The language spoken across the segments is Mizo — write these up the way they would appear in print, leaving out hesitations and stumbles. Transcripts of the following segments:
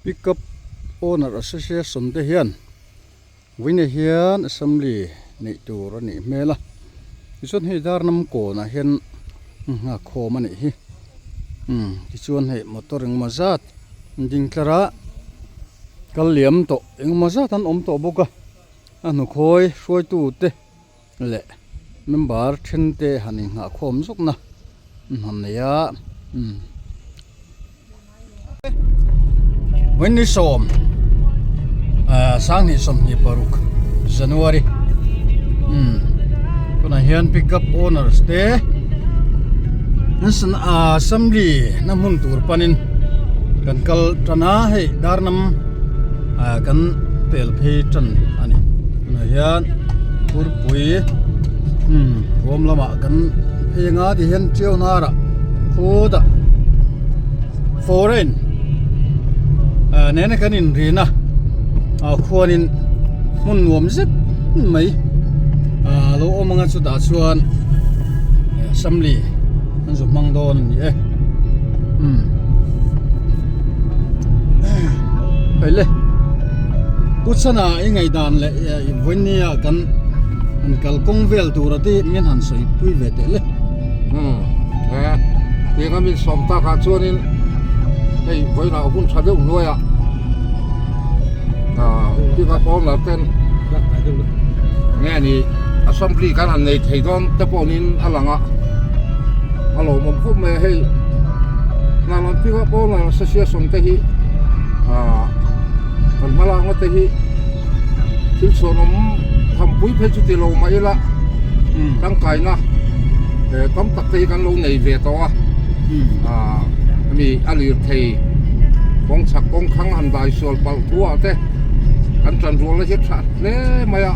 Pickup owner association te hian vawiinah hian assembly neih tur a nih hmel a tichuan hei darnam kawnah hian nghakkhawm a nih hi umm tichuan hei motor engemaw zat an ding tlar a kal liam tawh engemaw zat an awm tawh bawk a a hnukhawi hruaitu te. leh member then te han inghah khawm zawk na an han nei a umm vawiin sawm ah sanghnih 26 January umm tunah hian pickup owners te ah assembly na hmun tur panin kan kal tan a hei darnam ah kan pel phei tan a ni tunah hian. Phurpui umm ruam lamah kan phei anga ti hian tiau hnarah khutah foreign ah nena kan inrin a ah khuanin hmun nuam zet mai ah lo awm anga chutah chuan assembly an zu hmang dawn a ni e umm hei le Pu Chhana i ngaihdan leh. Vawinia kan han kal kawng vel tur a te min han sawi pui ve teh le. Umm he tiang a min sawm tak ah chuanin hei vawiinah hun tha deuh hnuaiah ah pickup owner ten nge ni assembly kan han nei thei dawn te pawhin a lang a a lawmawm khawp mai a hei hnamlam pickup owner association te hi ah kan hmalakna te hi. Thil chhuanawm thampui phei chu ti lo mah ila tangkaina tam tak te hi kan lo nei ve tawh a ah hemi a lirthei kawng chhak kawng khang han dai sual palh thu ah te kan tan rual na hi a tha hle mai a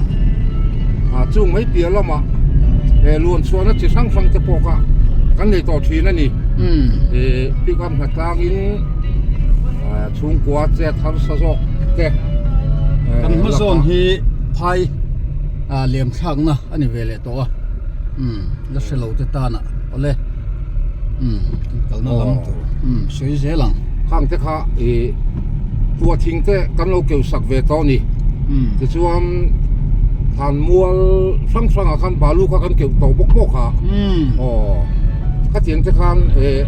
ah chung mai piah lamah he luan chhuahna chi hrang hrang te pawh kha kan nei tawh thin a ni ih pick up hna tlangin. Chhungkua chet harsa zawk te Kan hma zawn hi phai ah lem thlakna a ni ve leh tawh a umm la hre lo te tan ah awle umm kan kalna lam tur umm sawi zel ang. Khang te kha ih tua thing te kan lo keu sak ve tawh a ni tichuan thlan mual hrang hrang ah khan balu kha kan keuh tawh bawk bawk a aw khatiang te khan ih.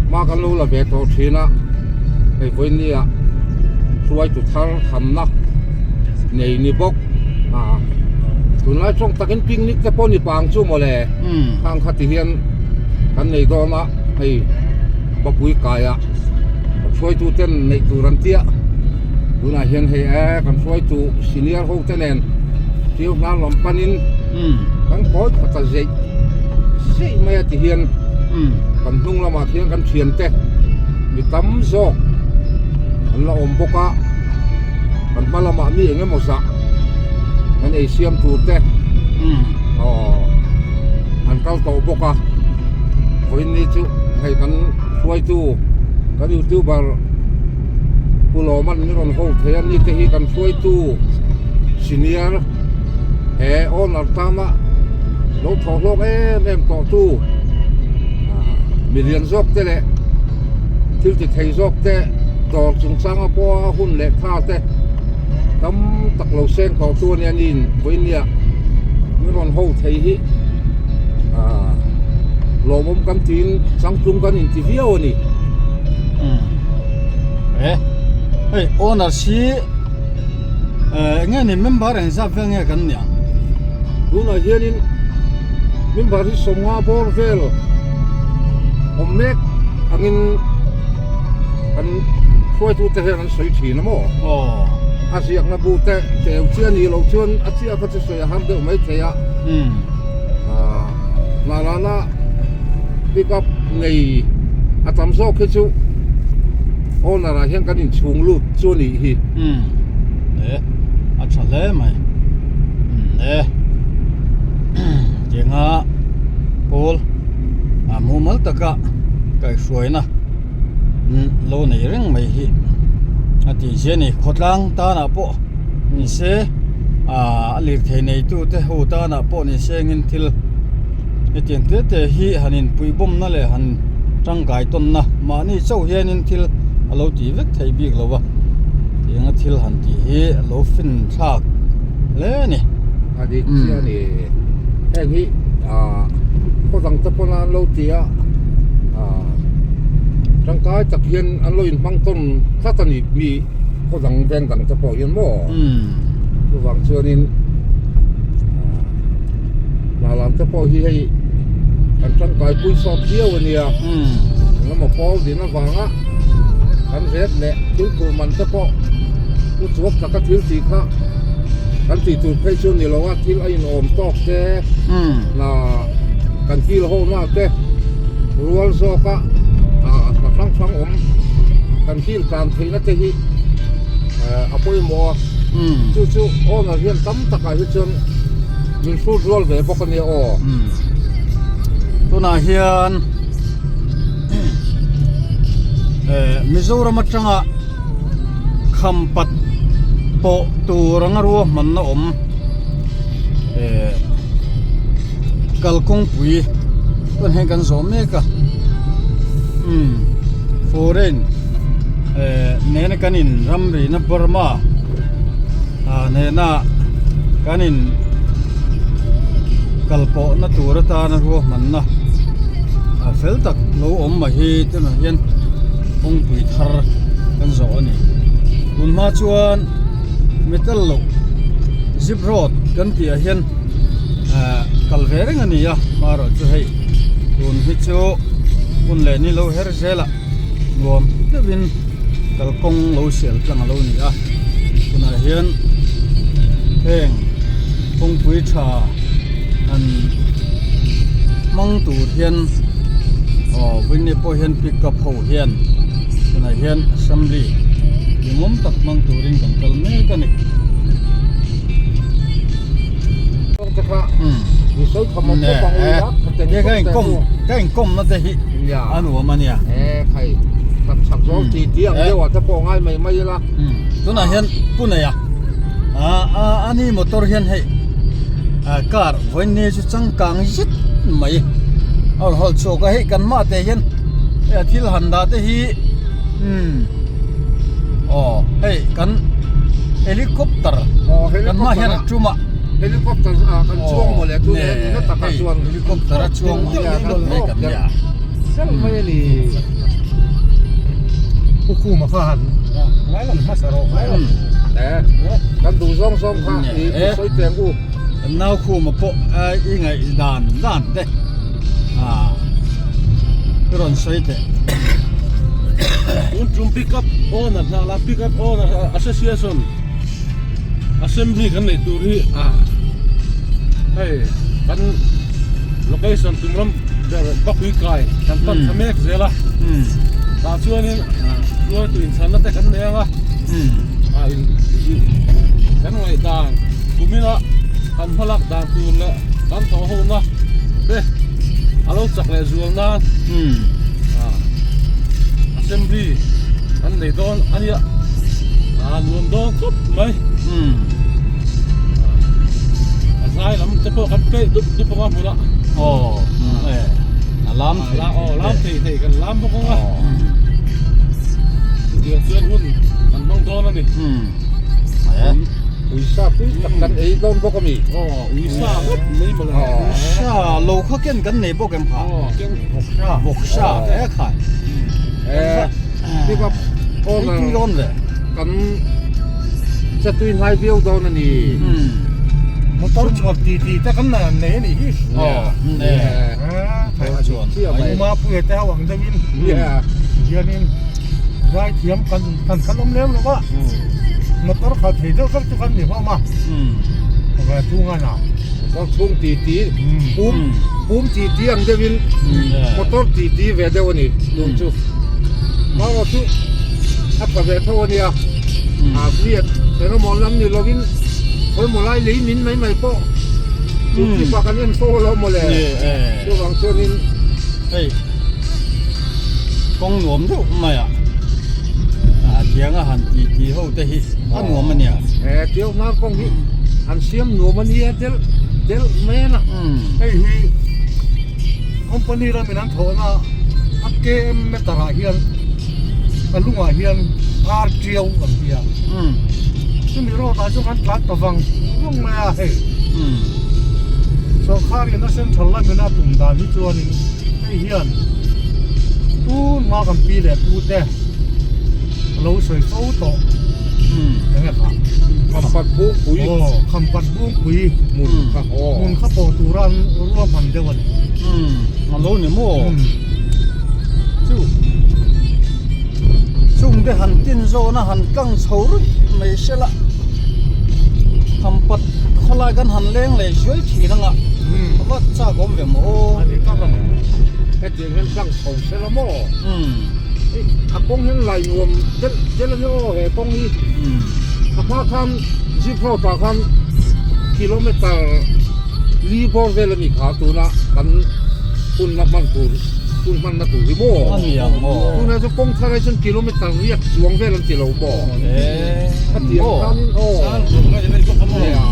Hma kan lo la ve tawh thin a, hei vawinia hruaitu thar thamna nei ni bawk a, tunlai tawng takin picnic te pawh ni pang chu mawle khang kha ti hian kan nei dawn a, hei bapui kaiah hruaitu ten neih tur an tia tunah hian hei e kan hruaitu senior ho te nen tiu hnar lam panin kan kawi khat a zeih. Zeih mai a ti hian kan hnung lamah khian kan thiante mi tam zawk an la awm bawk a kan hma lamah mi eng emaw zah kan ei siam tur te aw an kal tawh bawk a vawiin ni chu hei kan hruaitu kan youtuber Pu Lawman min rawn ho thei a ni te hi kan hruaitu senior he owner tana lo thawh hlawk em em tawh tu milian zawk te leh thil ti thei zawk te dawr chungchanga pawha hun leh tha te tam tak lo seng tawh tu ania niin vawinia min rawn ho thei hi ah lawmawm kan tiin changtlung kan inti viau a ni. Hei owner hi. Eng nge ni member eng zat vel nge kan nih ang? Tunah hianin member hi 50 bawr vel awm mek angin kan hruaitute hian an sawi thin a maw? Aw. A ziakna bu te teu chiah ni loh chuan a chiah kha chu sawi a har deuh mai thei a. Umm. Ah, Hnalana pick up nei a tam zawk hi chu owner ah hian kan inchhung lut chu a nih hi. Umm e a tha hle mai umm e tianga pawl a mumal taka kaihhruaina lo nei reng mai hi a tih zia a ni khawtlang tanah pawh ni se ah a lirthei neitu te ho tanah pawh ni se engin thil hetiang te te hi han inpuihbawmna leh han tangkai tawnna mahni chauh hianin thil. a lo tih vek theih bik lo va tianga thil han tih hi a lo fin thlak hle a ni. A dik chiah a ni. Heng hi ah khaw dang te pawn an lo ti a ah tangkai tak hian an lo inhmang tawn tlat a ni mi khaw dang veng dang te pawh hian maw chuvang chuanin ah hnahlan te pawh hi hei kan tangkai pui sawt viau a nia engemaw pawl din avanga kan ret leh thil tur man te pawh u chuak taka thil tih kha kan tih tur phei chu ni lo a thil a inawm tawk te hna kan kil ho na te rual zawka ah hna hrang hrang awm kan kil tan theihna te hi a pawimawh a chu chu owner hian tam takah hi chuan min hrut rual ve bawk a nia aw. Tunah hian Mizoram atanga khampat pawh tur anga ruahmanna awm kalkawngpui chuan heng kan zawh mek a umm foreign nena kan in ramrina Burma ah nena kan in kalpawhna tur atana ruahmanna a fel tak lo awm mai hi tunah hian kawngpui thar kan zawh a ni tun hma chuan metal loh zip road kan tih ah hian ah kal ve reng a ni a marawh chu hei tun hi chu hun leh ni lo her zel ah nuam deuhin kalkawng lo sial tlang a lo ni a tunah hian heng kawngpui tha an hmang tur hian aw vawiin pawh hian pick up ho hian tunah hian assembly hlimawm tak hmang turin kan kal mek a ni. Ka inkawmna te hi a nuam a nia. Tunah hian pu neia a ni motor hian hei car vawiin ni chu changkang zet mai a rawn hawl chhuak a hei kan mah te hian hei a thil han dah te hi umm aw hei kan helicopter kan hma hian a tum a helicopter ah kan chuang mawle chu ne na takah chuan helicopter a chuang mai kan nia sel mai a ni pu khuma kha han ngai lam hmasa rawh ngai lam kan duh zawng zawng kha i sawi teng u kan nau khuma pawh i ngaih dan dan te a i rawn sawi teh tun tum pick up owner hna la pick up owner association assembly kan neih tur hi hei kan location tum ram ber Bapui kai kan pan thla mek zel a tah chuanin hruaitu inchhanna te kan nei ang a kan ngaih dan kumina kan hmalak dan tur leh kan thawh hona te a lo chak leh zual nan assembly kan nei dawn a nia a nuam dawn khawp mai a zai lam te pawh kan peih dup dup ang a hmunah aw a lam thei aw lam thei thei kan lam bawk ang a chutiang chuan hun kan hmang dawn a ni uisa tui tak kan ei dawn bawk a mi aw uisa ngawt mai mawle uisa lo kha ken kan nei bawk em kha vawksa vawksa te kha pick up owner tui dawn ve kan che tui hnai viau dawn a ni motor chhuak ti ti te kan nei a nih hi aw chuan uma puia te ho ang deuhin hianin zai thiam kan kan kan awm lem lo va motor khalh thei deuh vek chu kan ni hlawm a ve thung a na motor chhung ti ti pum pum ti ti ang deuhin motor ti ti ve deuh a ni tun chu marawh chu a tha ve tho a nia a briat engemaw lam ni lovin khawimaw lai lei min mai mai pawh chu tih kan en fo lo mawle chuvang chuanin hei kawng nuam deuh mai a ah tianga han ti ti ho te hi a nuam a nia he tiau hnar kawng hi an siam nuam a nia delh delh mai a na hei hi company ramin an thawhna a km meter ah hian. a lungah hian ar tiau an ti a chumi road ah chuan kan tlan ta vang vang mai a hei sawrkar in a central lamin a tum dan hi chuanin hei hian tun hma kan pi leh pu te a lo sawi fo tawh eng e kha Khampat Bungpui aw Khampat Bungpui hmun kha aw hmun kha pawh tura an ruahman deuh a ni. A lo ni maw? Chu chung te han tin zawn a han tlang chho ruih mai se la Khampat khawlai kan han leng leh zuai thin anga a va chak awm ve maw aw. A ni tak a ni. Hetiang hian tlang chho se la maw? Hei a kawng hian lai nuam delh delh a ni aw he kawng hi. A hma khan zip road ah khan kilometer li bawr vel a ni kha tuna kan hunna hman tur hun hmanna tur hi maw? A ni ang maw? Tunah chuan kawng thar ah chuan kilometer riak chuang vel an ti lo maw? Khatiang khanin aw nia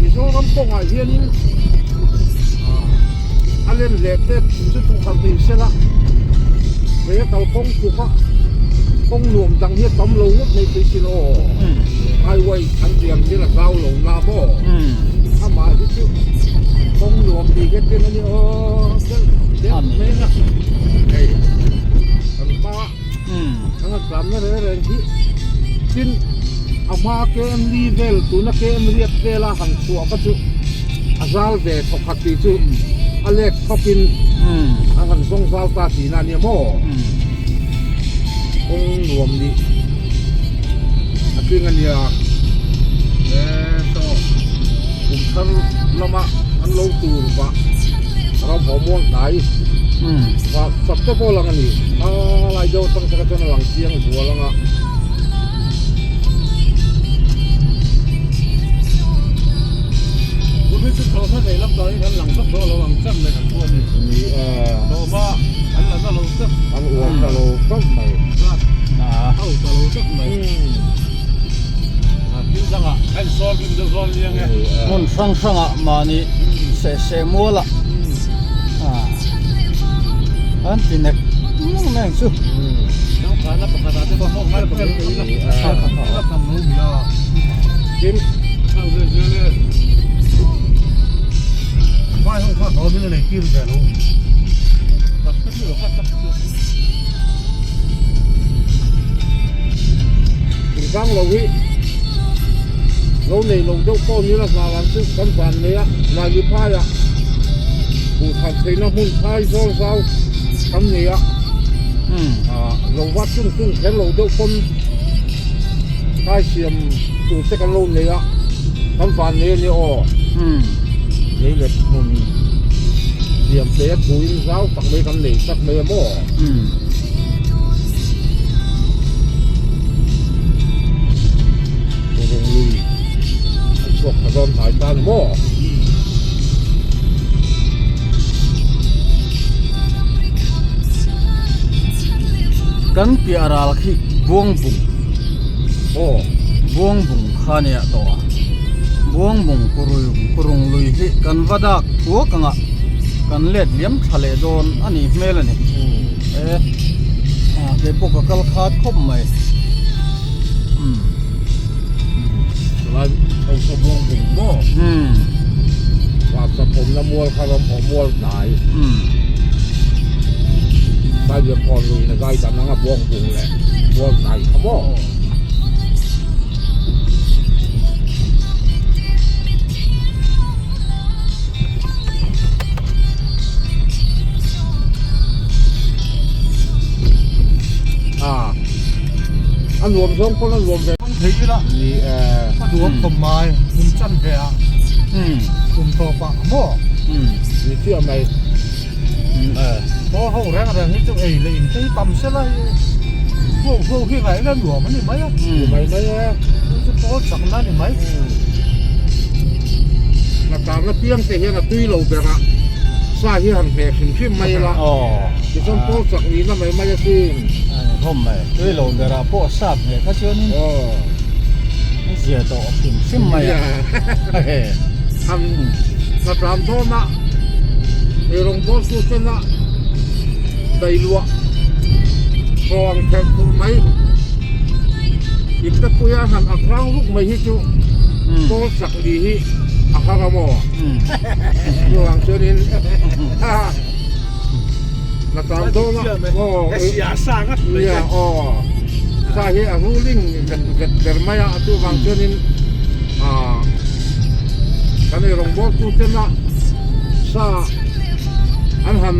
Mizoram kawngah hianin a len leh pek chu tukhat ni sela he kalkawng tluka kawng nuam dang hi a tam lo ngawt mai phei sin aw highway an tih ang hian a zau lo na maw amah hi chu kawng nuam tih hian ten a ni aw deuh deuh mai a hei kan hma an han tlan na reng reng hi tin a hma KM li vel tuna KM riat vela han chhuah kha chu a zal ve thawkhat tih chu a let thawkin an han zawng zal ta tihna a nia maw kawng nuam nih a tling a nia e saw kum thar lama an lo tur vah ram haw muang hnai vah chak te pawh a lang a ni a lai deuh atang te kha chuan a lang chiang zual ang a. Tun hi chu thlawhna nei lam dahin kan lang vak dawn lo ang chan mai kan pawh a ni. Ni e. Thlawhma an la na lo tlat. An uar ta lo tlat mai. A u ta lo tlat mai. Thil dangah a insawn rim deuh dawn nia nge. Hmun hrang hrangah mahni seh seh mualah an ti nek nek mai ang chu. Changkana pakhatah te pawh ngai pakhat Tin Vai ho kha thaw min nei tir ve lo. Thingtlang lo hi lo nei lo deuh pawh ni la hna lam chu kan van nei a Laili phaiah buhthar theihna hmun phai zawl zau kan nei a lo va chung chung kher lo deuh pawn phai siam tur te kan lo nei a kan van nei a nia aw lei let hmun siam te a thuin zau tak mai kan nei tak mai a maw. Rung lui an chhuak tha dawn hnai ta ni maw? Kan piah ral khi Buangbung aw Buangbung kha nia tawh a Buangbung kurui kurung lui hi kan va dak thuak ang a kan let liam tha leh dawn a nih hmel a ni e kei pawh ka kal khat khawp mai. Tunlai hausa buang bung maw? Vasa pawmna mual kha ram haw mual hnai. Saibia khawn luin a zai dan anga buang bung leh mual hnai kha maw? A nuam zawng pawn a nuam ve Kawng thei ila ni e a duam khawp mai kum chan ve a kum tawp ah maw ni chiah mai Aw ho reng reng hi chu ei leh in tei tam se lai ho ho hi ngaih la nuam a ni mai a ni mai mai e chu chu pawl chak na ni mai na tarna piang te hian a tui lo ber a sa hi han hmeh hrim hrim mai ila tichuan pawl chak nihna mai mai asin khawm mai tui lo ber ah pawh sap hmeh kha chuanin a zia tawh hrim hrim mai a han hnatlan dawn a eirawng bawl tu ten a dailuah Thaw ang thelh tur mai ipte puia han ak rang ruk mai hi chu pawl chak ni hi a har a maw? Chuvang chuanin hna tan dawn a aw nia aw sa hi a ruling vet vet ber mai a chuvang chuanin ah kan ei rawng bawltu tena sa an han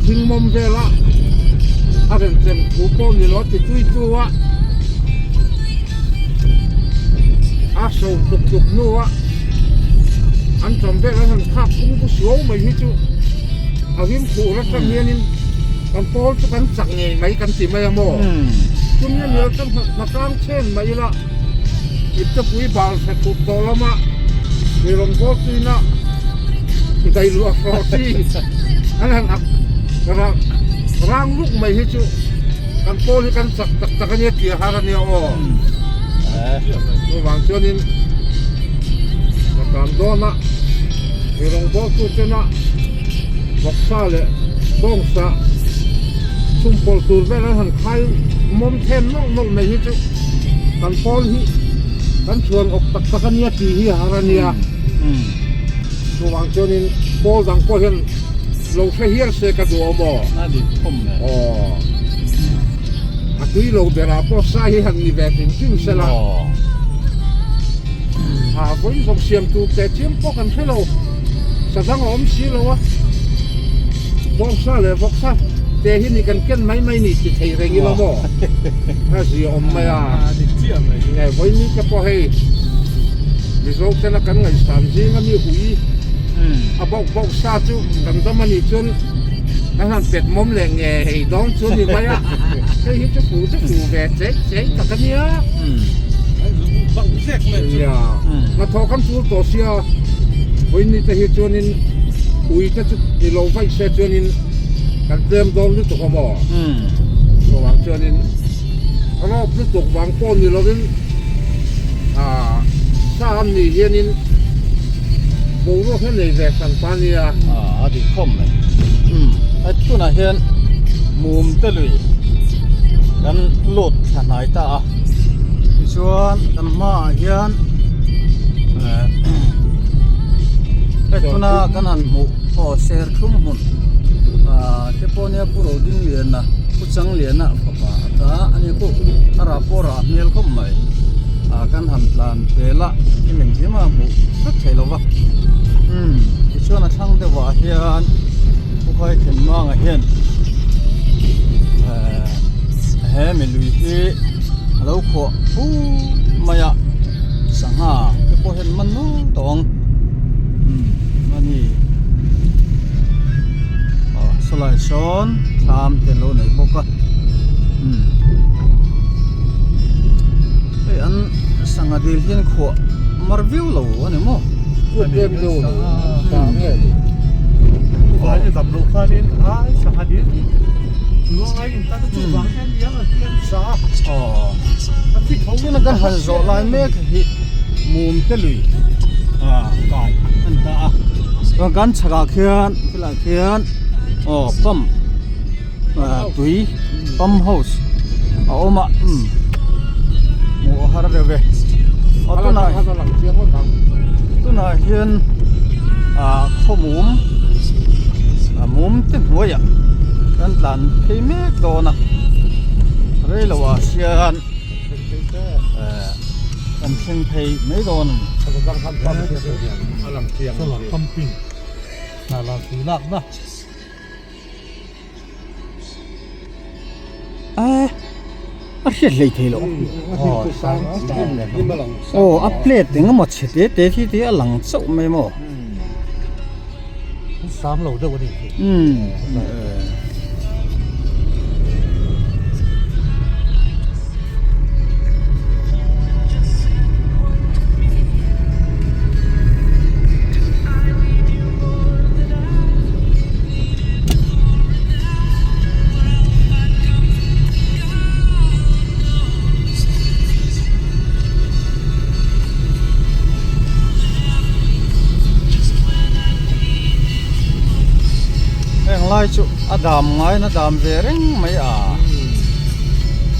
thing mawm vel a a renchem thu pawh ni lo a ti tui tu a a so tuk tuk hnu a an tam vel an han khak pung chu suau mai hi chu a rim khuh atang hianin kan pawl chu kan chak ngei mai kan ti mai a maw chumi a ni lo chuan hna tlang chhen mai ila iptepui bal hre thup tawh lama mi rawn bawl tuina dailuah hrawh chi an han ak rang luk mai hi chu kan pawl hi kan chak tak tak a nia tih a har a nia aw chuvang chuanin ka tan dawn a mi rawn bawl tu tena vawksa leh bawngsa chhum pawlh tur vel an han khai mawm them nawlh nawlh mai hi chu kan pawl hi kan chhuan awk tak tak a nia tih hi a har a nia chuvang chuanin pawl dang pawh hian lo hre hial se ka duh awm aw aw a tui lo berah pawh sa hi han ni ve hrim hrim sela a vawiin zawng siam tur teh chiam pawh kan hre lo sa dang a awm si lo a bawngsa leh vawksa te hi ni kan ken mai mai ni ti thei reng ila maw a zia awm mai a nge vawiin ni te pawh hei Mizo tena kan ngaihsan zing a mi ui a bauh bauh sa chu kan dam a nih chuan kan han pet mawm leh nge hei dawn chu a ni mai a hei hi chu fu chu fu ve chei chei tak a nia nia hnathawh kan tul tawh sia vawiin ni te hi chuanin ui te chu ni lo vaih se chuanin kan tlem dawn lutuk a maw chuvang chuanin rawp lutuk vang pawh ni lovin ah sa an nih hianin boruak hi a nei ve hran ta nia. Ah a dik khawp mai umm hei tunah hian mum te lui kan lut thla hnai ta a tichuan kan hmaah hian eh hei tuna kan han hmuh aw serthlum hmun ah te pawh nia Pu Rodingliana Pu Changliana fapa ata a ni khuh a rah pawh rah hmel khawp mai ah kan han tlan pel a thil engkim a hmuh vek thei lo va umm tichuan a thlang deuh ah hian Pukhai Thenmanga hian eh he milui hi a lo khuah fur mai a sangha te pawh hian man nual tawh ang umm a ni aw sawlai sawn thlam te an lo nei bawk a umm hei an sangha dil hian khuah mar viau lo a ni maw. Tuna kan han zawh lai mek hi mum te lui ah kai a ni ta a chuan kan chhakah khian khilaiah khian aw pump ah tui pump house a awm a umm hmuh a har deuh e aw tunah tunah hian ah khaw mum a mum te hnuaiah kan tlan phei mek dawn a rei loah hian eh kan thleng phei mai dawn a ni. Eh a hriat hlei thei loh aw a plate eng emaw chhe te te khi te a lang chauh mai maw umm. Heng lai chu A dam ngaiin a dam ve reng mai a.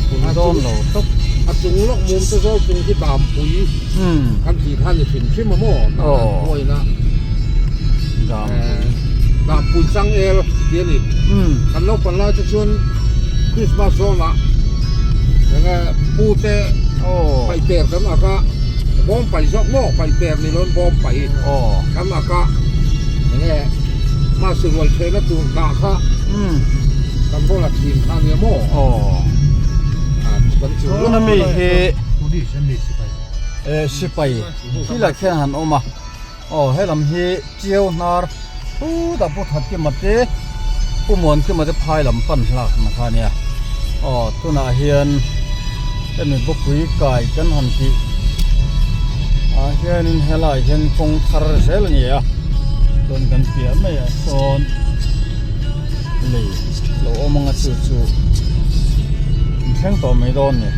Pui dawn lo tawp. A chung lawk mum te zawl chung khi dam pui kan tih kha ni hrim hrim a maw? Aw. Huaina. Dam pui. Dam pui chang el tih a ni. Kan naupang lai te chuan Christmas zawnah enge pu te paih per kan ak a, bawm paih zawk maw paih per ni loin bawm paih kan ak a, enge mahse rual thehna tur hnah kha kan bawla thin kha nia maw? Kan chung Tuna mi hi sipai thilah khian han awm a. Aw helam hi Chiau hnar phutah Pu Thatkima te Pu Muankima te phai lam pan hlak na kha ania. Aw tunah hian hemi bawpui kai kan han tih ah hianin helaiah hian kawng thar zel a ni a chuan kan piah maiah sawn lei lo awm anga chu chu in thleng tawh mai dawn a ni.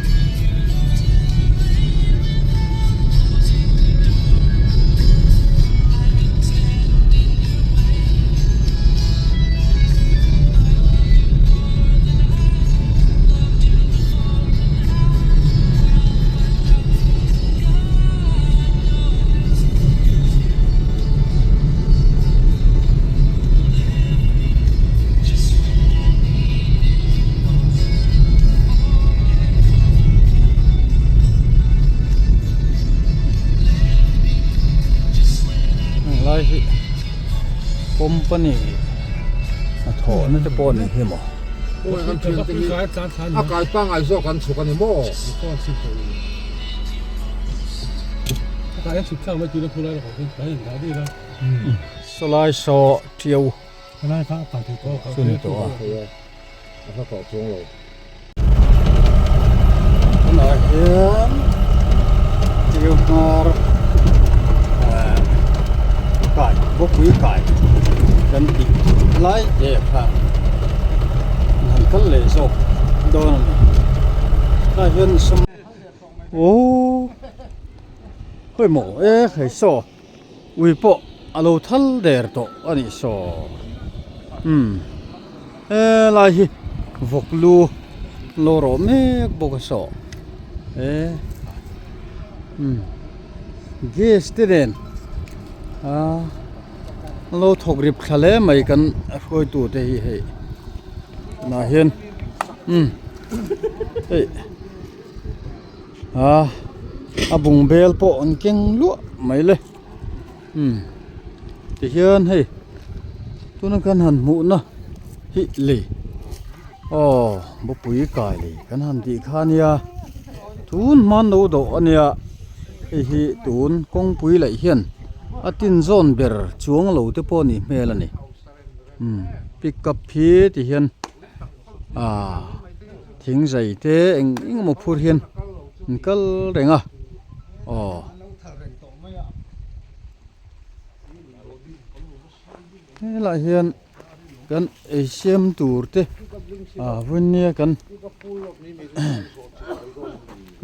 Heng lai hi company hnathawh na te pawh a ni hi maw. A kai pangai zawk an chhuk a ni maw? Sawlai saw tiau chu ni tawh a. Tunah hian tiau hnar kai bawkpui kai kan tih lai te kha an han kal leh zawk dawn a ni. Tlaiah hian Aww pawimawh e hei saw ui pawh a lo thal der tawh a nih saw umm helai hi vawk lu an lo rawh mek bawk a saw e umm gas te nen ah an lo thawk rip thla hle mai kan hruaitu te hi hei tunah hian umm hei. A a bung bel pawh an keng luah mai le umm tihian hei tuna kan han hmuh na hi lei aw bawpui kai lei kan han tih kha ania tun hman lo dawh ania hei hi tun kawngpui laih hian a tin zawn ber chuang lo te pawh a nih hmel a ni umm pickup hi tihian. Aaa thing zai te eng eng emaw phur hian an kal reng a aw. Helaiah hian kan ei siam tur te ah vawinia kan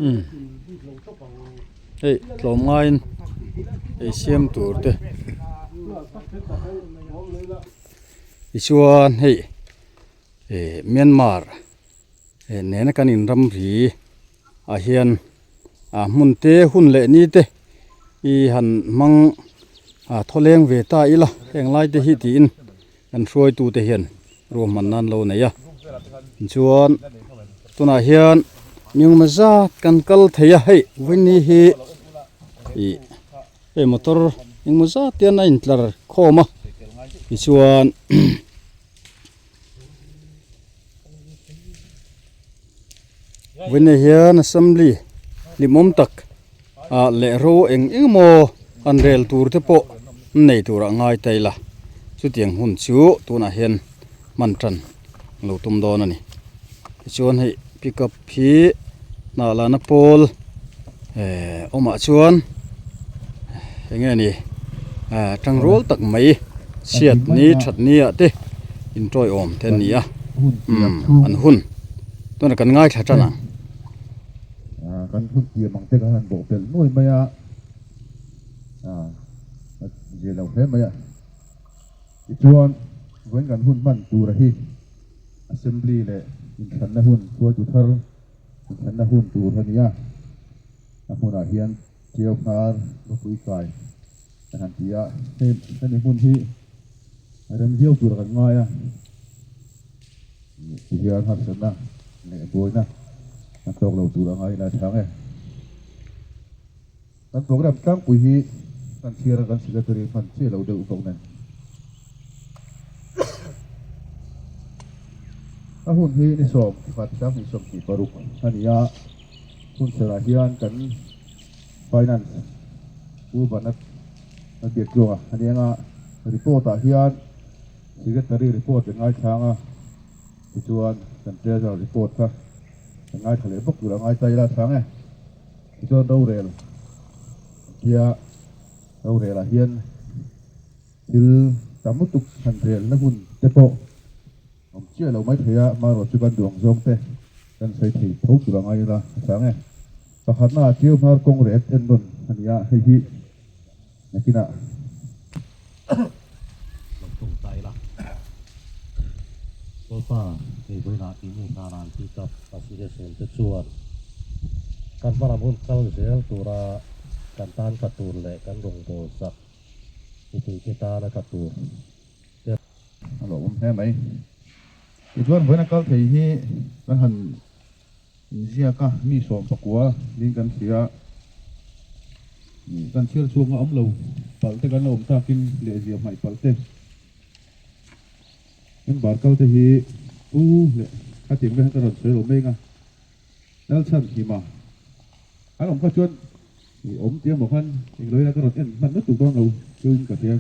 umm hei tlawm ngaiin ei siam tur te. Tichuan hei eh Myanmar eh nena kan in ramri ah hian ah hmun te hun leh ni te i han hmang ah thawleng ve ta ila heng lai te hi tiin kan hruaitu te hian ruahman nan lo nei a tichuan tunah hian mingma zat kan kal thei a hei vawiin hi ih. Hei motor engmaw zat hian a intlar khawm a tichuan vawiinah hian assembly hlimawm tak ah leh ro eng eng emaw han rel tur te pawh an nei tur ah ngai ta ila chutiang hun chu tunah hian hman tan lo tum dawn a ni tichuan hei pickup hi hnah lana pawl ehh awmah chuan eng nge ni ah tangrual tak mai chhiat ni that ni ah te intawiawm te an ni a umm an hun tunah kan ngaithla tan ang. Kan hun tiam ang te kan han bawh pelh nuai mai a ah a zia lo hle mai a tichuan vawiin kan hun hman tur a hi. Assembly leh inthlanna hun hruaitu thar inthlanna hun tur a ni a, a hmunah hian Tiau hnar ropui kai kan han ti a, hei hemi hmun hi rem viau tur kan ngai a, tihian harsatna leh buaina kan tawk lo tur a ngai ila a chhang e. Kan program tlangpui hi kan chhiar a kan secretary hman chiah lo deuh bawk nen. A hun hi ni 10 2026 a ni a, hun serah hian kan finance Pu Vanat a biak tluang a, a ni anga report ah hian secretary report kan ngaithlang a, tichuan kan treasurer report kha kan ngaithla leh bawk tur a ngai ta ila a chhang e. Tichuan rorel tia rorelah hian thil tam lutuk han relna hun te pawh awm chiah lo mai thei a, amaherawh chu kan duh ang zawng te kan sawi thei tho tur a ngai ila a chang e. Pakhatna ah Chiu hmar kawng rek en nawn a ni a, hei hi nakinah. Lo tum ta ila. Lalpa, hei vawiinah tih mi hnanan pick up association te chuan kan hmalam hun kal zel tura kan tan tha tur leh kan rawngbâwl sak mipuite tana tha tur te. A lo awm hle mai. Tichuan vawiina kal thei hi kan han inziak a, mi 14 ding kan hria a, kan chhiar chhuak nga awm lo palh te kan la awm takin lehzia hmaih palh te. Member kal te hi pu leh khatiang vel ka rawn sawi lo mek a, Lalchhan Hima an awm kha chuan i awm tih emaw khan englo ila ka rawn en hman lutuk dawn lo chungin ka hria.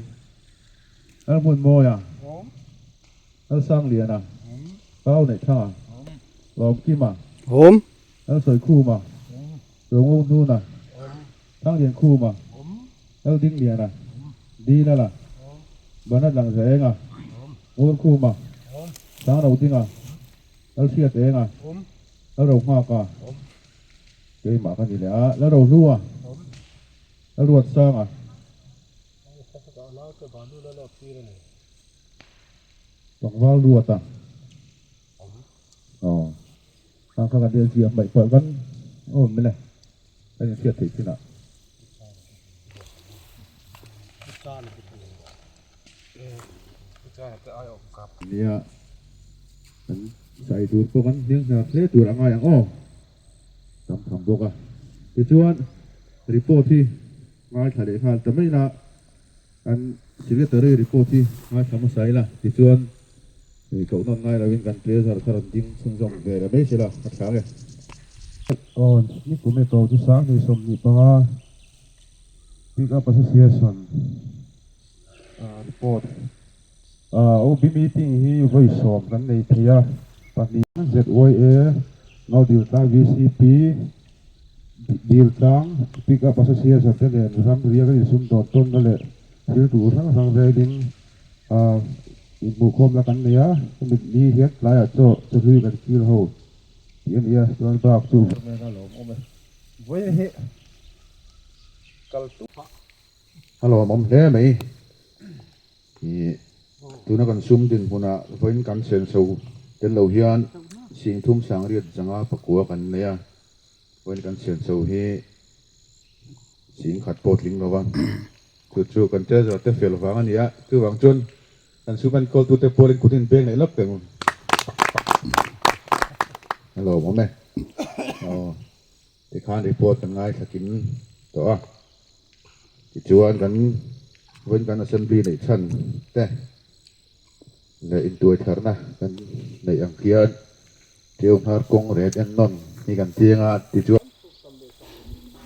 Lalhmunmawia, Lalsangliana, Pau Neihthanga, Lawmkima, Lalsawikhuma, Rongohnuna, Thangliankhuma, Laldingliana, Dilala, Bernard Langzaenga, Ngurkhuma, Sangrodinga, Lalhriatenga, Lalrohngaka, keimah ka ni leh a, Lalrohlua, Lalruatsanga. Tlangval Ruata. Aw. Khang kha kan tia ziah hmaih palh kan awm mai le. Kan inhriat theih chinah. Nia kan sai tur pawh kan hniang hnar hle tur a ngai ang aw. Tam tham bawk a. Tichuan report hi ngaithla leh nghal ta mai la. Kan secretary report hi ngaithla hmasa ila tichuan ih koh nawn ngai lovin kan treasurer kha rawn ding chhunzawm ve leh mai sela a tha ang e. Awn ni kum e ko chu 2025 Pick Up Association report OB meeting hi vawi 10 kan nei thei a, pahnih ZYA Ngau Diltlang VCP Diltlang Pick Up Association te nen ramria kan insum dawn tawnna leh thil tur hrang hrang velin inhmuhkhawmna kan nei a, hemi ni hian tlaiah chaw chawhlui kan kil ho tih a ni a, chuan bak chu. A lawmawm hle mai. Ih tuna kan sum dinhmunah vawiin kan senso tel lo hian 30 509 kan nei a, vawiin kan senso hi 10,000 pawh tling lo va, chu chu kan treasurer te fel vang a ni a, chuvang chuan kan sum enkawltute pawhin kut in beng leh lawk teh ang. A lawmawm e. Aw tikhan report kan ngaithla kim tawh a. Tichuan kan vawiin kan assembly neih chhan te leh intuai tharna kan neih ang khian Ṭeu hnar kawng ret en nawn hi kan chiang a tichuan.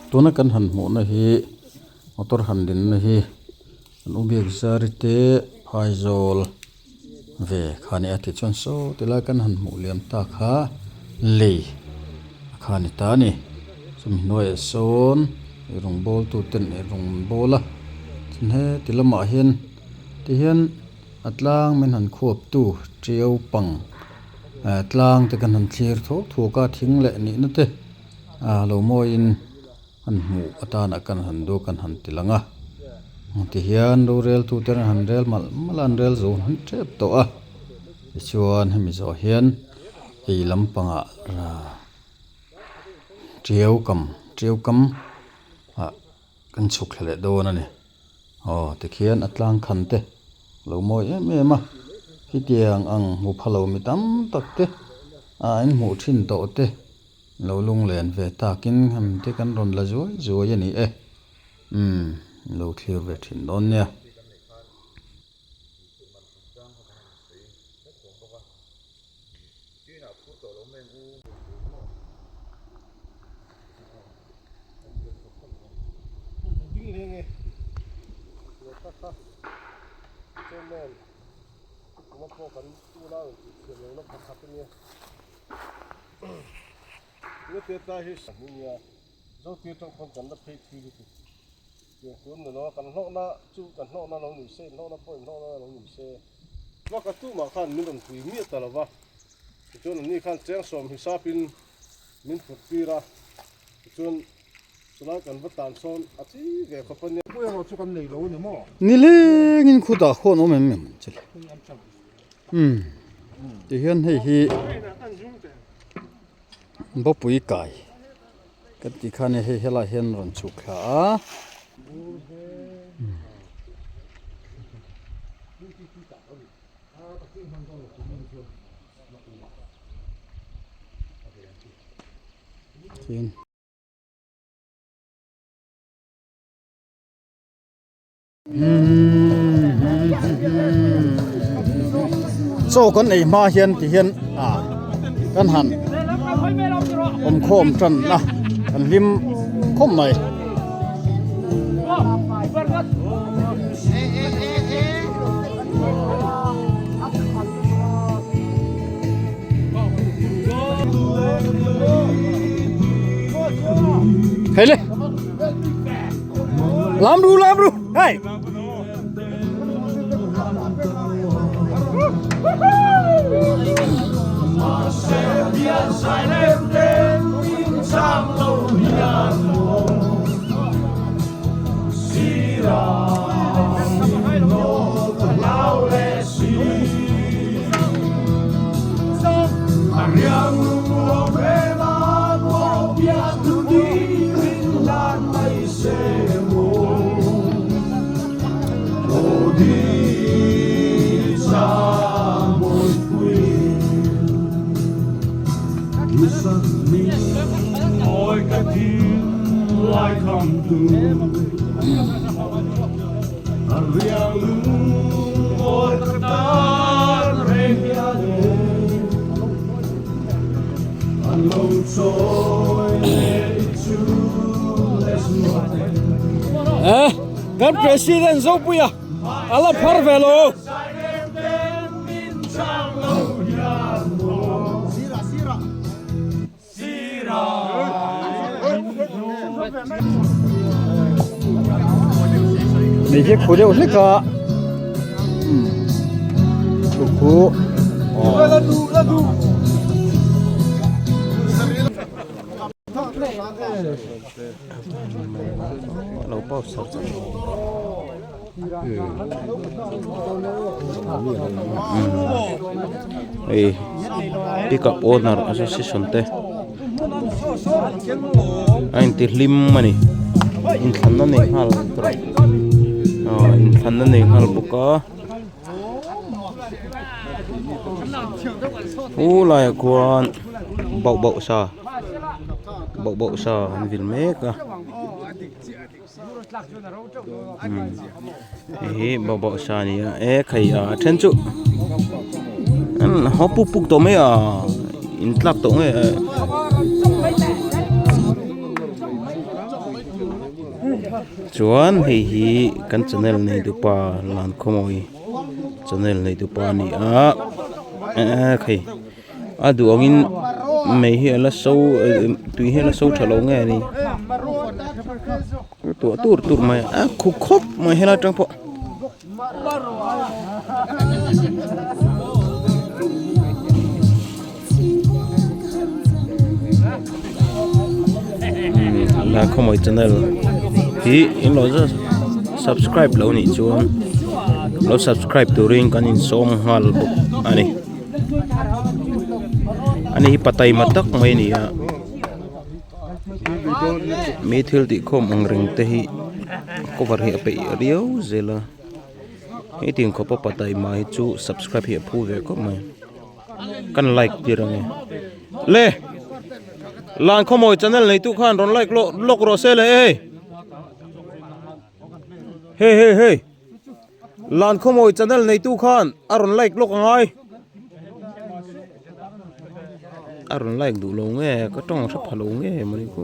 Tuna kan han hmuhna hi motor han dinna hi an u biak zari te phaizawl ve kha a ni a tichuan saw tilai kan han hmuh liam tak kha lei a kha a ni ta a ni chumi hnuaiah sawn ei rawng bawl tu ten ei rawng an bawl a chuan heti lamah hian tihian a tlang min han khuap tu tiau pang ah tlang te kan han thlir thuak thuak a thing leh nihna te ah lo mawiin an hmuh atana kan han duh kan han ti lang a tihian rorel tute an han rel malh malh a an rel zo han tep tawh a. Tichuan hemi zawh hian ei lampangah tiau kam tiau kam ah kan chhuk thla leh dawn a ni. Aw tikhian a tlang khan te lo mawi em em a khitiang ang hmu pha lo mi tam tak te a in hmuh thin tawh te lo lunglen ve takin hemi te kan rawn la zuai zuai a ni e umm lo thlir ve thin dawn nia. Tichuan anni khan cheng sawm hisapin min phurh tir a, tichuan chulai kan va tlan sawn a chi ve khawp a nia. Pui erawh chu kan nei lo a ni maw? Nilengin khutah khuan awm em em che le. Umm tihian hei hi Bawpui kai kan tih khan hei helaiah hian rawn chhuk thla a. Chaw kan ei hma hian ti hian ah kan han awm khawm tan a kan hlim khawp mai. Hey le. Lam ru lam ru. Hey. Eh, kan president Zopuia ala phar ve lo. Mei hi khu deuh hlek a khu khu Hei pickup owner association te a inti hlim a ni inthlanna nei nghal aw inthlanna nei nghal bawk a u laiah khuan bauh bauh sa bauh bauh sa an vil mek a. Hei hi bawhbawh sa a ni a e khai a then chu an haw puk puk tawh mai a in tlak tawh nge chuan hei hi kan channel nei dupa lan khawmawi channel nei dupa a ni a e khai. A duh angin mei hi a la so tui hi a la so tha lo nge ni tuah tur tur mai a khu khawp mai helai atang pawh. La khawmawi channel hi in lo subscribe lo nih chuan lo subscribe turin kan insawm nghal bawk a ni. Ani hi pa taima tak mai a ni a mi thil tih khawm ang reng te hi cover hi a peih riau zel a hetiang khawpa pa taima hi chu subscribe hi a phu ve khawp mai kan like tir ange le lan khawmawi channel nei tu khan rawn like lawk lawk rawh se le hei hei hei hei lan khawmawi channel nei tu khan a rawn like lawk angai a rawn like duh lo nge ka tawng hre pha lo nge mawni khu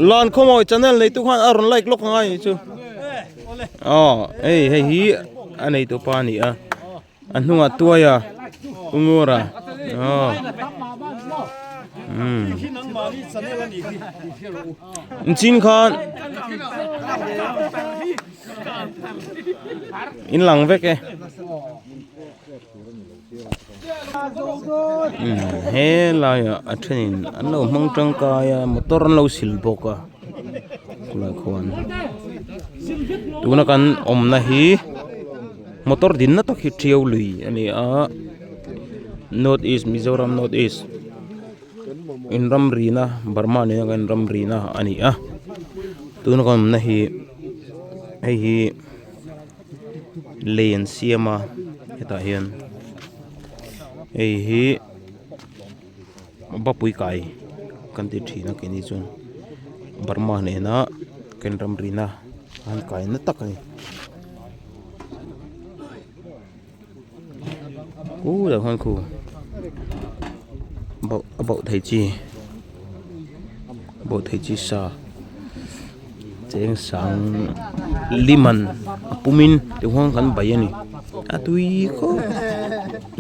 Lan khawmawi channel nei tu khan a rawn like lawk angai ni chu aw hei hei hi a nei tu pa a ni a a hnungah tuai a ungur a aw umm chin khan in lang vek e. He laiah a thenin an lo hmang tangkai a motor an lo sil bawk a khulai khuan tuna kan awmna hi motor dinna tak hi tiau lui a ni a north east Mizoram north east in ramrina Burma nena kan ramrina a ni a tuna kan awmna hi hei hi. Lei an siam a hetah hian hei hi bapui kai kan ti thin a keini chuan Burma nena kan ramrina an kai na tak a ni khulaiah khuan khu bauh a bauh thei chi bauh thei chi sa cheng sang liman a pumin tihuan kan bai a ni a tui khawp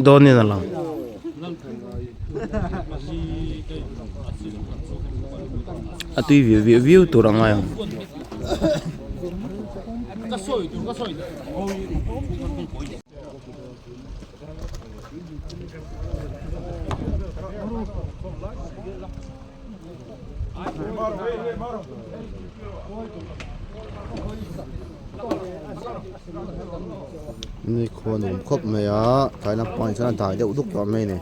dawnin a lang. A tui viau viau viau tur a ngai ang. Ni khua nuam khawp mai a tlai lampang ah chuan a dai deuh duk tawh mai a ni.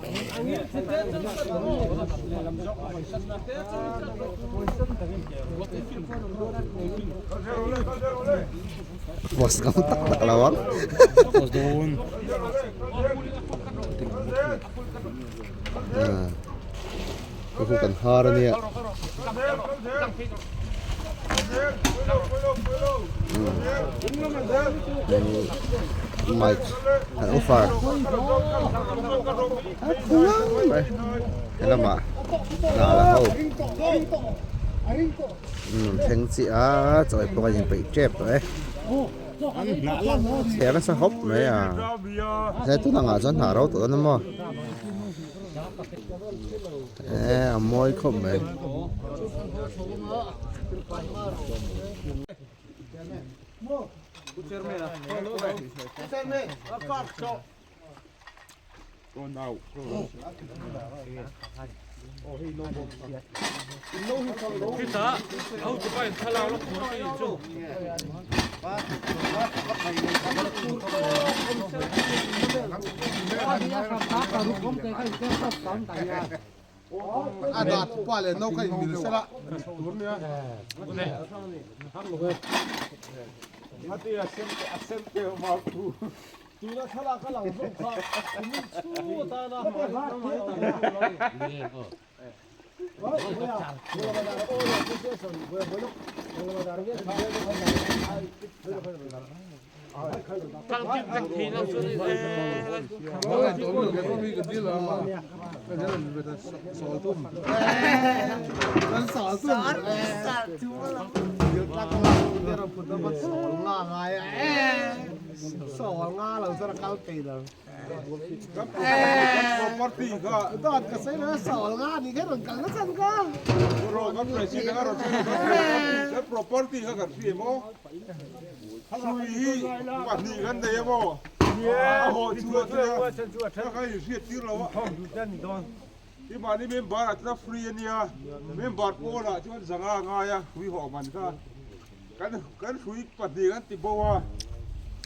Post ngam tak tak lo ang. Post dawn. Hei hi kan har a nia. Mic an offer a khuang mai helamah hnah la ho an thleng chiah a chawi pawh a inpeih tep tawh e chher nasa hawp mai a he tun angah chuan hnah ro tawh dawn a maw. Eh a mawi khawp mai.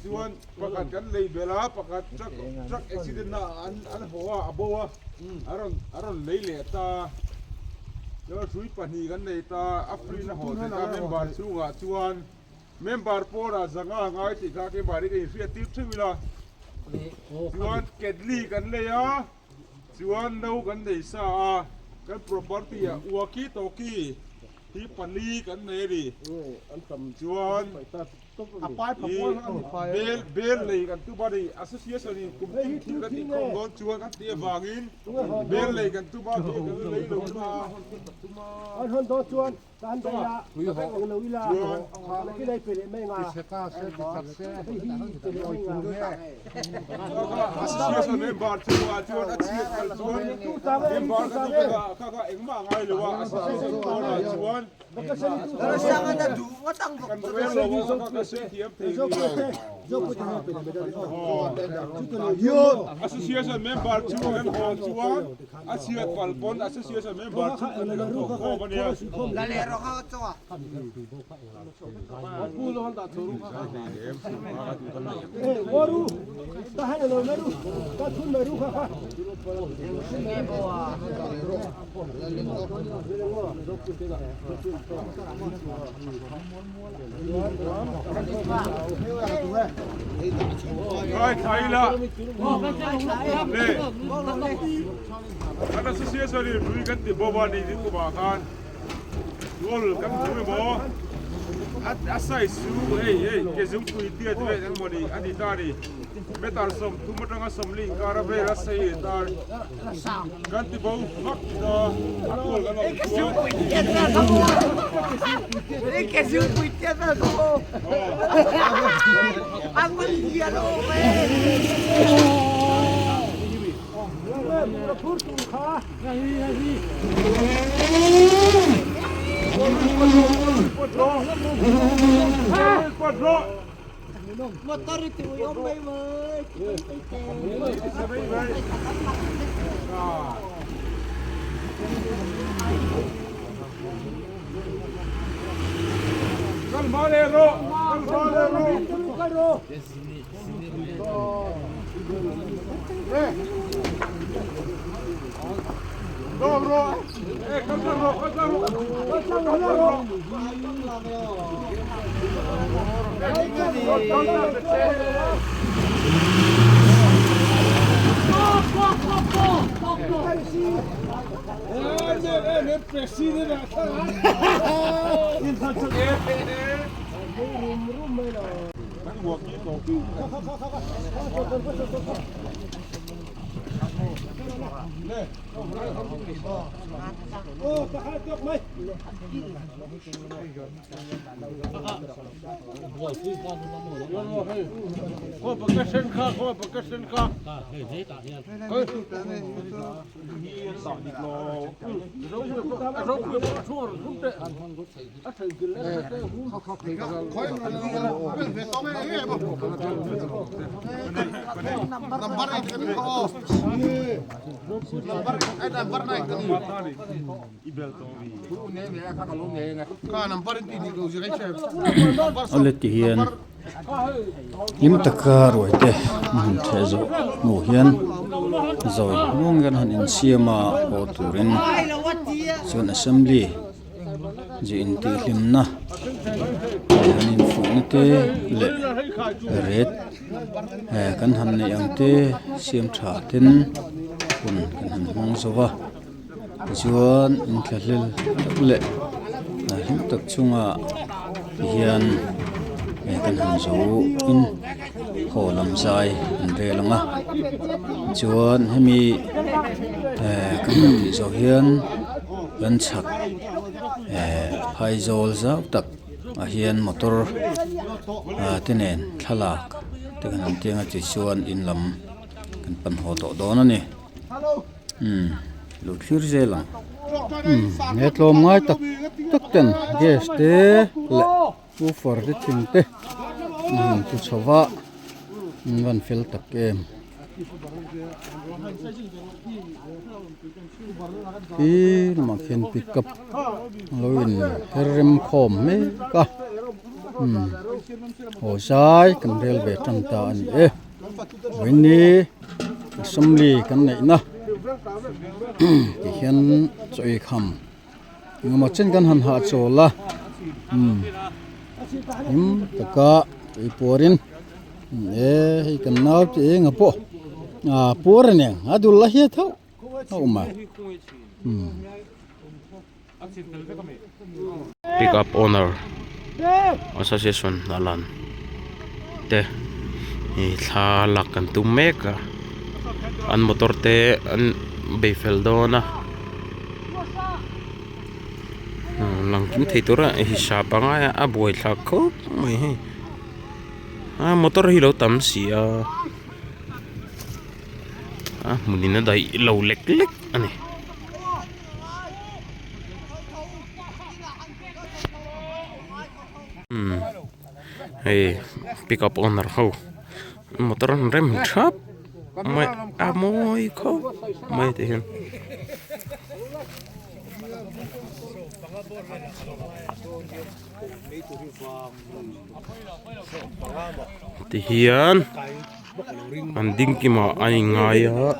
Chuan pakhat kan lei belh a, pakhat truck truck accident na an an haw a, a bo a, a rawn a rawn lei leh ta a. Chuan hrui pahnih kan nei ta a, a free na haw thei ta member chhungah chuan member pawnah zanga ngai tih kha keimah hi ka inhriat tir theuh ila. Chuan ketli kan lei a, chuan no kan nei sa a, kan property ah walkie talkie hi pali kan nei a ni. Chuan. Bel bel lei kan tum a ni association in kum tin thil kan tih khawm dawn chuan an tih avangin bel lei kan tum a bel kan la lei lo na a association member chungah chuan a chhiat kal chuan member kan ti vek a kha kha engmah a ngai lo a association pawnah chuan Association member chu kan haw chuan a chhiat palh pawn association member chu kan thawk khawm a nia. Ngai thla ila le kan association in hrui kan ti bawm a ni ding kumah khan goal kan hmu emaw a size chu hei hei ke zungpui tiat vel emaw ni a ni ta a ni meter 30 atanga 40 inkar a vel a sei a ni ta. Kan ti bo vak ta a kawl kan awm chuan. Kal hma leh rawh, kal hma leh rawh. Rawh rawh, eh kal tlang rawh, kal tlang rawh, kal tlang rawh. Awle ti hian hlim taka ruai te an han theh zawh hnu hian zawi hnuang hian an han insiam a haw turin chuan assembly zu intihhlimna leh han infuihna te leh ret kan han neih ang te siam tha ten hun kan han hmang zo va. Tichuan inthlahlel tak leh hlim tak chungah tihian kan han zo in haw lam zai an rel ang a tichuan hemi kan han tih zawh hian kan chhak phaizawl zau tak ah hian motor te nen thlalak te kan han tiang a tichuan in lam kan pan haw tawh dawn a ni. Umm lo thlir zel ang umm he tlawm ngai tak tak ten gas te leh woofer te thing te an han pu chho va an van fel tak em khi lamah khian pickup a lo in her rem khawm mek a. Umm haw zai kan rel ve tan ta a ni e vawiini assembly kan neihna ti hian chaw ei kham engemaw chen kan han hahchawl a umm hlim taka ei puarin e hei kan nau te enga pawh ah puar a niang a dul la hiat hauh hauh mai umm. Pick up owner association a lan te ih thla lak kan tum mek a an motor te an bei fel dawn a lang kim thei tura hisap a ngai a a buaithlak khawp mai hei a motor hi lo tam si a a hmunin a daih lo lek lek a ni. Umm hei pick up owner ho motor an rem thap mai a mawi khawp mai tah hian. Tihian an ding kimah a inngai a.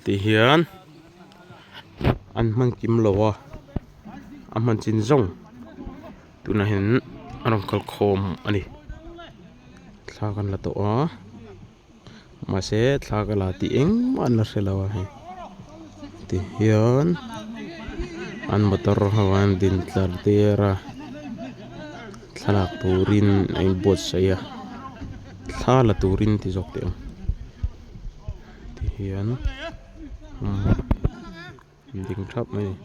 Tihian an hman kim lo a a hman chin zawng tunah hian a rawn kal khawm a ni thla kan la tawh a mahse thla ka la tih engmah an la hre lo a hei tihian an motor ho an din tlar tir a thlalak turin a inbuatsaih a thla la turin ti zawk teh ang tihian an ding thap mai a ni.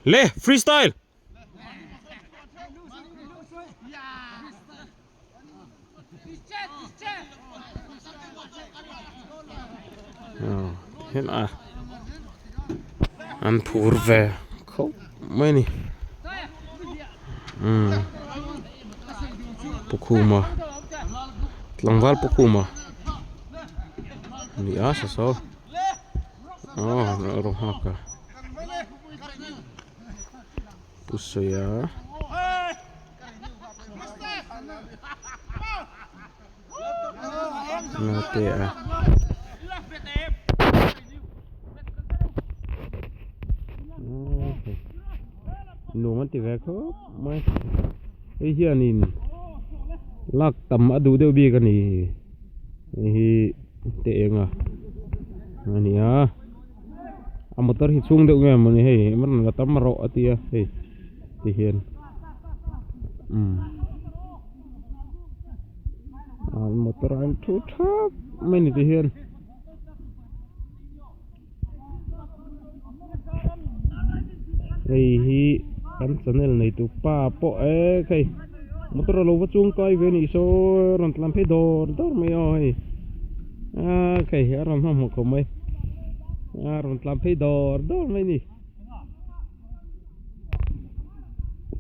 Le freestyle. Hen a an phur ve khawp mai a ni umm Pukhuma tlangval Pukhuma a ni a sa saw aw rawng hak a. Pu Sawia Naute a Nuam an ti ve khawp mai hei hianin lak tam a duh deuh bik a ni hei hi te eng a a ni a. A motor hi chhung deuh nge mawni hei rawn la tam rawh a tia hei ti hian umm an motor an thu thap mai ni ti hian. Hei hi kan channel nei tu pa pawh e hei motor alo va chuang kai ve anih saw rawn tlan phei dawr dawr mai aw hei a hei a rawn hmanhmawh khawp mai a rawn tlan phei dawr dawr mai a ni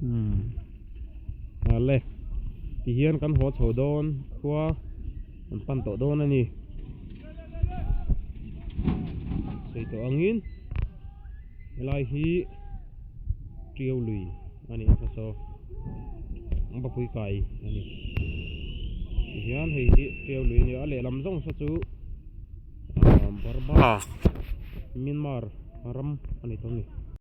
umm ale tihian kan haw chho dawn khua an pan tawh dawn a ni sawi tawh angin helai hi Tiau lui a ni a saw Bapui kai a ni tihian hei hi Tiau lui a ni a lehlam zawng saw chu Burma Myanmar ram a ni tawh a ni.